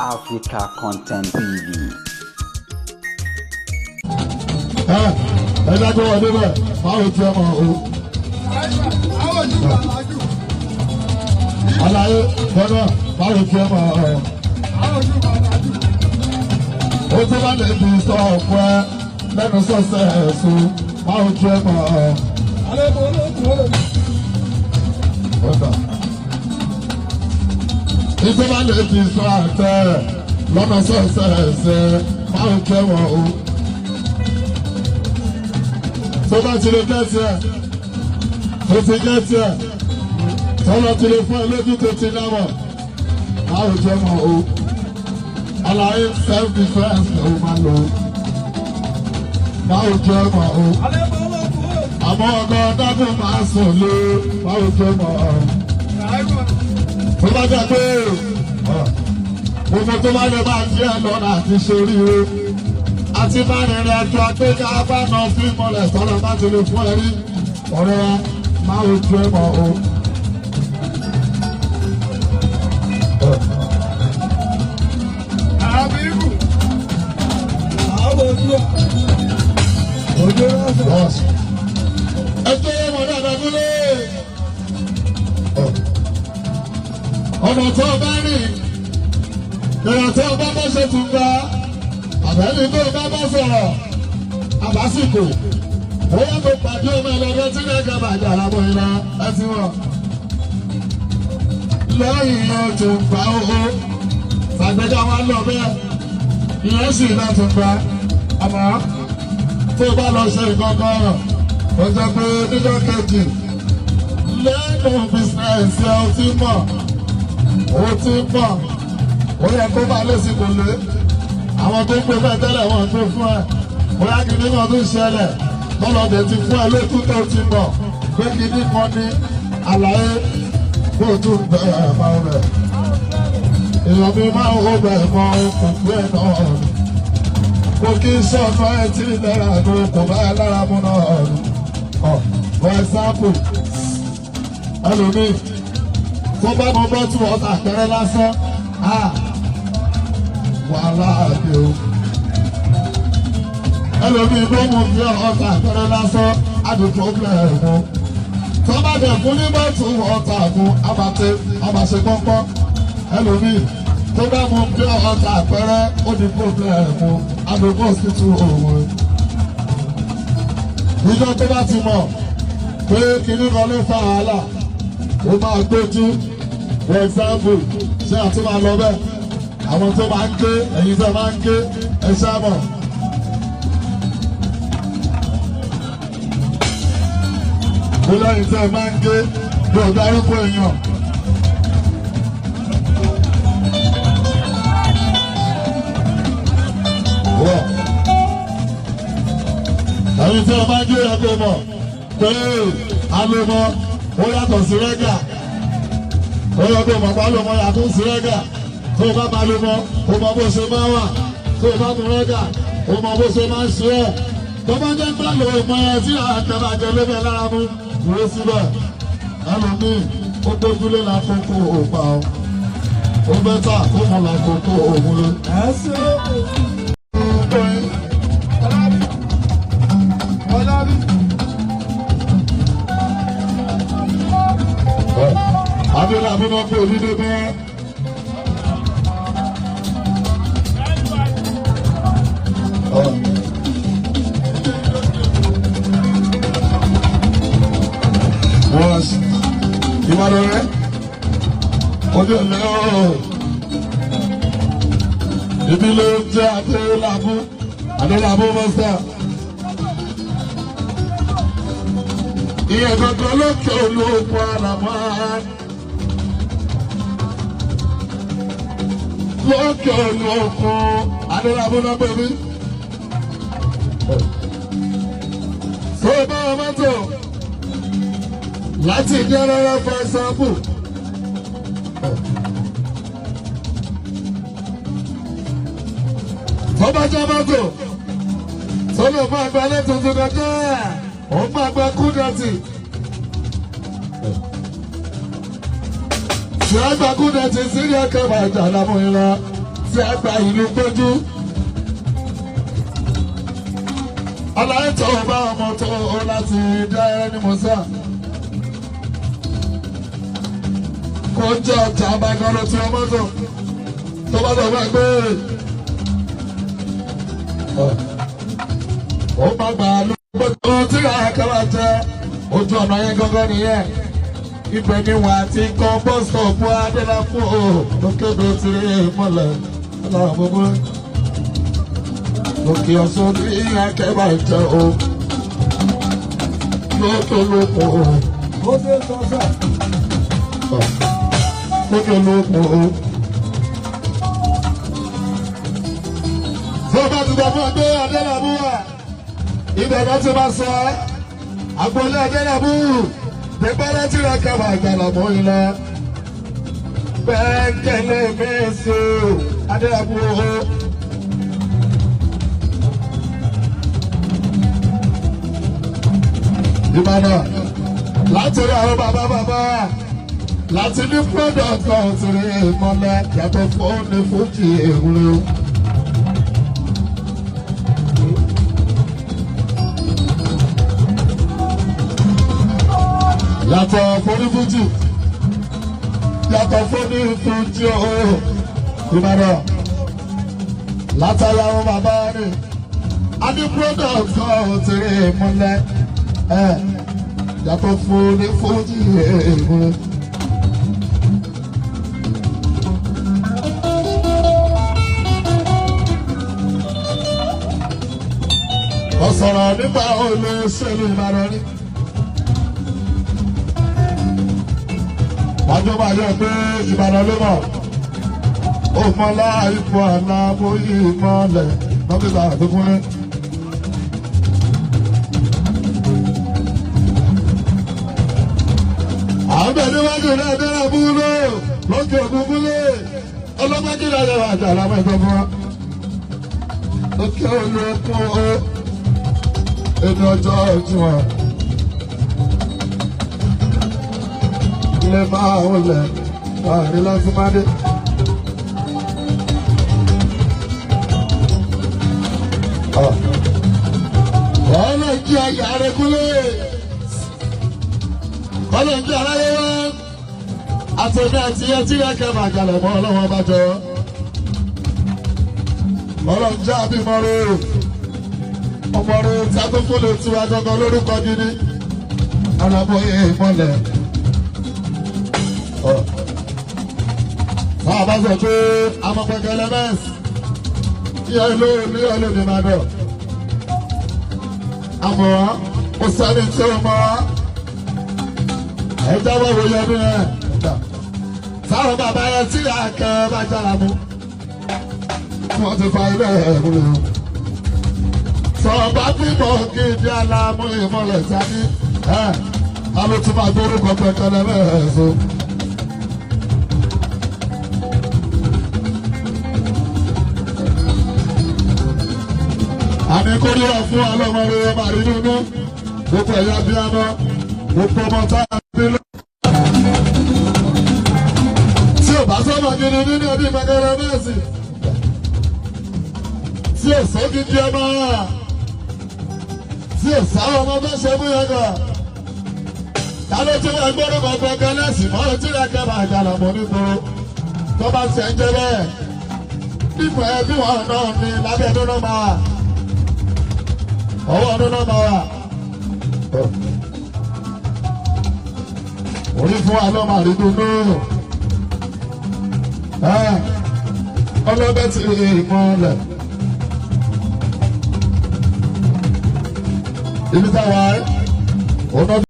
Africa Content TV. Ẹ dájọ́ wọlé bẹ́ẹ̀ báwo tí ẹ mọ̀ o. Àlàyé bọ́dọ̀ báwo tí ẹ mọ̀ o. Ó tó bá lè fi sọ ọ̀pọ̀ ẹ lẹ́nu sọ̀sẹ̀ ẹ̀sùn báwo tí ẹ mọ̀ o. Ìtọ́ bá lè fi sọ àtẹ lọ́nà sọ̀sẹ̀ ẹ̀sẹ̀ báwo tí ẹ mọ̀ o. Tó bá ti lè gẹ́tì ẹ̀ tó ti gẹ́tì ẹ̀ tọ́lọ́ ti lè fún ẹ lójú tó ti dámọ̀ báwo jẹ́ mọ́ o. Àlàyé self defence ni ó máa lò ó báwo jẹ́ mọ́ o. Àmọ́ ọ̀gá dágùn máa sùn lé báwo jẹ́ mọ́ o. Tó bá jẹ́ pé gbogbo tó bá lè máa jẹ́ lọ́nà àti ṣoríire àti bá rìnrìn àjò àgbéga bá nà fíìmù rẹ̀ sọ̀rọ̀ bá ti lè fún ẹ rí ọ̀rẹ́ wa máa ń ju ẹ mọ̀ o. Ẹjọ́ ọmọ dáadáa dúró. Ọ̀nà tó o bá rìn, ìrìn tó o bá bá ṣe tún gbà àbẹ́ni tó bá bá sọ̀rọ̀ àbásìkò bóyá tó pàdé ọmọ ẹlẹ́gbẹ́ tí lẹ́gẹ̀ẹ́ bàjẹ́ àlámọ́ iná ẹ ti wọ̀. Lẹ́yìn yẹn tó ń gbà owó sàgbéjà wa lọ bẹ́ẹ̀ ìyẹn sì náà tó ń gbà àmọ́ tó bá lọ ṣe ìkọ̀kọ̀ ọ̀rọ̀ ó jẹ́ pé níjọ́ kejì lẹ́nu bísíǹsì ẹ ó ti mọ̀ ó ti mọ̀ ó yẹ kó bá lé sí kò lé. Àwọn tó ń pè fẹ́ tẹ́lẹ̀ wọ́n tó fún ẹ bóyá kìíní kan tó ń ṣẹlẹ̀ tọ́lọ́dẹ ti fún ẹ lójú tó ti mọ̀ pé kìíní kan ní àlàyé kó o tún bẹ̀rẹ̀ máa rẹ̀. Èèyàn mi máa ń hó bẹ̀rẹ̀ mọ́ kò pé ẹ̀ náà kò kí sọ̀nà ẹ̀ tí náírà tó kò bá ẹ lára mú náà ọ̀. For example, ẹlòmíì tó bá mọ bọ́tù ọ̀tà pẹ̀rẹ́ lásán wàhálà àdé o. Ẹlòmíì ló mú bí ọ̀tà àpẹẹrẹ lásán àdùnkù ọ̀gbìn mú. Tó bá dẹ̀ fún ní bọ́ọ̀tù ọ̀tà fún abàtẹ abàṣẹ pọ́npọ́n. Ẹlòmíì tó bá mú bí ọ̀tà àpẹẹrẹ ó di problem mú àdùnkù hospital òun. Ìjọ tó bá ti mọ̀ pé kinní kan ló fa wàhálà ó máa gbójú. For example, ṣé àtúmọ̀ lọ bẹ́ẹ̀? Àwọn tó máa ń ké ẹ̀yin tó máa ń ké ẹ sábọ̀. Mo lẹ́yìn tó máa ń ké bí ọ̀gá arúgbó èèyàn. Ẹ̀yin tó máa ń ké ẹ̀kọ́ mọ̀ pé alómọ ó yàtọ̀ sí rẹ́gà. Ó yẹ kó mọ̀ pé alómọ yàtọ̀ sí rẹ́gà. Tó o bá máa lo mọ, o mọ bó ṣe máa wà. Tó o bá mú rẹ́gà, o mọ bó ṣe máa ń ṣe ẹ́. Tó bá jẹ́ pé lò ó mọ ẹ tí àtẹ̀bàjẹ́ ló bẹ̀ lára mú, dúró síbẹ̀. Ẹlòmíì, ó gbójúlé lákòókò òpá o. Ó bẹ́tà kó mọ lákòókò òun lé. Adélábí náà pé onídé bẹ́ẹ̀. Ìbàdàn rẹ̀ ojú ẹ̀lẹ́ ooo ibi ló ń jẹ́ Adélábù Adélábù mọ́sá ìyẹn gbogbo lókè olóògùn àlàmọ́ lókè olóògùn Adélábù náà pè mí. Sọ bá wọn mọ́tò láti general for example. Tó bá jẹ́ mọ́tò tó lè fún àgbálẹ̀ tuntun kọjá òun máa gba kúdẹ̀tì. Tí a gba kúdẹ̀tì sí ní ẹ̀kẹ́ bàjẹ́ àlámúyìnlá tí a gba ìlú gbójú. Aláìtọ́ bá ọmọ tó o láti dá ẹni mọ́sá. Kó jẹ́ ọjà abágbọ́n tí ọmọ tó tó bá lọ bá gbé. Ó má gbà ló gbójú tí àkàrà jẹ ojú ọ̀nà yẹn gángan nìyẹn. Ibẹ̀ ni wà á ti kọ́ bọ́sọ̀pù Adélàfún o lókèdè tí mọ̀lẹ̀ ọlọ́run gbogbo. Lókè ọ̀ṣun ní akẹ́bà ìjẹ o. Lókè lóko o. Ó dé sọ́sà. Lókè lóko o. Tó bá ti gbàgbọ́ pé Adélàbú wà, ibẹ̀ náà ti máa sọ ẹ́. Agboolé Adélàbú pípẹ́rẹ́ tí rẹ̀ kẹwàá ìgbàlà mọ́ ilẹ̀. Bẹ́ẹ̀kẹ́lẹ́ mẹ́sì Adélàbú o. Ìbàdàn láti rí àwọn bàbá bàbá láti ní product kan ti rí ìmọ̀lẹ̀ yàtọ̀ fún ní fújì ewúro. Yàtọ̀ fún ní fújì yàtọ̀ fún ní fújì ooo Ìbàdàn látara àwọn bàbá rẹ̀ a ní product kan ti rí ìmọ̀lẹ̀ yàtọ̀ fún ní fújì ewúro. Ó sọ̀rọ̀ nípa olóṣèlú Ìbàdàn ni. Wájú máa yọ pé Ìbàdàn ló mọ̀. Ó mọ láìpò àlá bóyí mọ́lẹ̀ nọ́bìlà tó kúnlẹ̀. Àwọn bẹ̀rẹ̀ níwájú náà dára búlò lókè òkun búlò. Ọlọ́gbẹ́jì náà yẹ wàjà láwọn ẹ̀fọ́ fún wa. Lókè olókun ó ẹni ọjọ́ ìjùmọ̀ ilé máa ń lẹ̀ láàrin lásìmádé. Ọlọ́run jí ayà rẹ̀ kúlé. Ọlọ́run jí aráyé wá. Àtẹ̀mí àti ẹtí rẹ̀ kẹ́ máa jalè mọ́ ọlọ́wọ́ bá jọ. Ọlọ́run jẹ́ àbímọ rẹ̀. Ọmọ rẹ̀ tí a tó fún lè tura gangan lórúkọ gidi. Alábọ̀ ìmọ̀lẹ̀. Tá a bá sọ pé amọ̀pẹ̀kẹ̀ lẹ́mẹ̀sì. Ìyá ìlú ní ìlú ní Ìbàdàn. Àmọ́ ó sáré tí ó mọ́. Ẹ jábọ̀ wo yẹnu ẹ̀. Sáwọn bàbá yẹn tí àkẹ́ bá jára mu. Wọ́n ti fa ilé ẹ̀rù lò. Sọ̀bá bímọ gidi aláàmú ìmọ̀lẹ̀ sáré. Ẹ̀ alo tún máa gbórúkọ pẹ̀kẹ́lẹ́ mẹ́ẹ̀ẹ́sọ. Àní kó ríra fún alọ́mọdé ọmọ àrínúnú. Gbogbo ẹ̀yà bí a mọ́. Gbogbo ọmọ tá a bí lọ. Tí ò bá sọ́mọ gidi nínú ẹbí pẹ̀kẹ́lẹ́ mẹ́ẹ̀sì. Tí ò sọ́ gidi ọmọ. Tí ò sáwọn ọmọ bá ṣe mú yẹn gan. Ta ló tún wá gbọ́dọ̀ kan pẹ̀kẹ́ lẹ́sìn mọ́ tí rẹ̀ kẹ́ máa jalè mọ́ nígboro. Tó bá ti ń jẹ bẹ́ẹ̀. Nípa ẹbí wọn náà ni lábẹ́ dúró máa wà. Ọwọ́ ọdún náà máa wà. Orí fún wa lọ́mọ àrídùnnú. Ọlọ́bẹ̀ ti ìmọ̀lẹ̀. Ibi táwa ẹ̀, òun náà.